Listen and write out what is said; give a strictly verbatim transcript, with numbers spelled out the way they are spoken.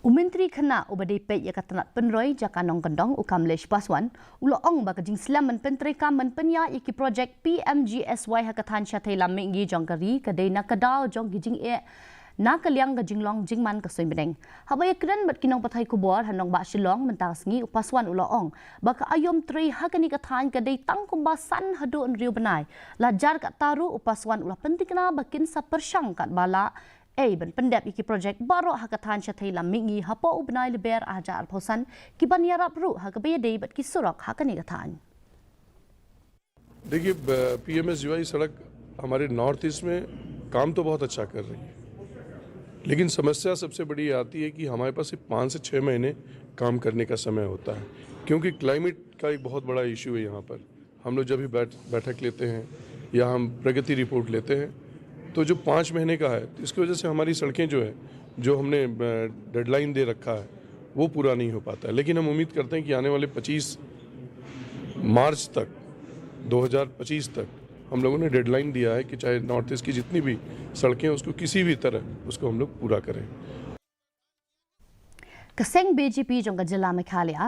U Myntri Khynnah uba dei peit ïa ka tnat pynroi jaka nongkyndong u Kamlesh Paswan u la ong ba ka jingslem ban pyntreikam ban pynïaid ïa ki projek P M G S Y ha ka thaiñ shathei lam mihngi jong ka ri ka dei na ka daw jong ki jingeh na ka liang ka jinglong jingman ka suiñ bneng. Haba ïakren bad ki nongpathai khubor ha nongbah Shillong mynta ka sngi, u Paswan u la ong ba ka aïom trei ha kane ka thaiñ ka dei tang kumba san haduh hynriew bnai. La jar katta ruh, u Paswan u la pyntikna ba kin sa pyrshang katba lah ei ban pyndep ïa ki projek baroh ha ka thaiñ shathei lam mihngi hapoh u bnai Lber ar hajar arphew san, ki ban ïarap ruh ha kaba ïadei bad ki surok ha kane ka thaiñ. देखिए, पीएमएसजीवाई सड़क हमारे नॉर्थ ईस्ट में काम तो बहुत अच्छा कर रही है, लेकिन समस्या सबसे बड़ी आती है कि हमारे पास सिर्फ पाँच से छः महीने काम करने का समय होता है, क्योंकि क्लाइमेट का एक बहुत बड़ा इशू है यहाँ पर। हम लोग जब भी बैठ बैठक लेते हैं या हम प्रगति रिपोर्ट लेते हैं, तो जो पाँच महीने का है, तो इसकी वजह से हमारी सड़कें जो है, जो हमने डेडलाइन दे रखा है, वो पूरा नहीं हो पाता है। लेकिन हम उम्मीद करते हैं कि आने वाले पच्चीस मार्च तक, दो हज़ार पच्चीस तक हम लोगों ने डेडलाइन दिया है कि चाहे नॉर्थ ईस्ट की जितनी भी सड़कें हैं, उसको किसी भी तरह उसको हम लोग पूरा करें। Ka seng BJP jong ka jylla Meghalaya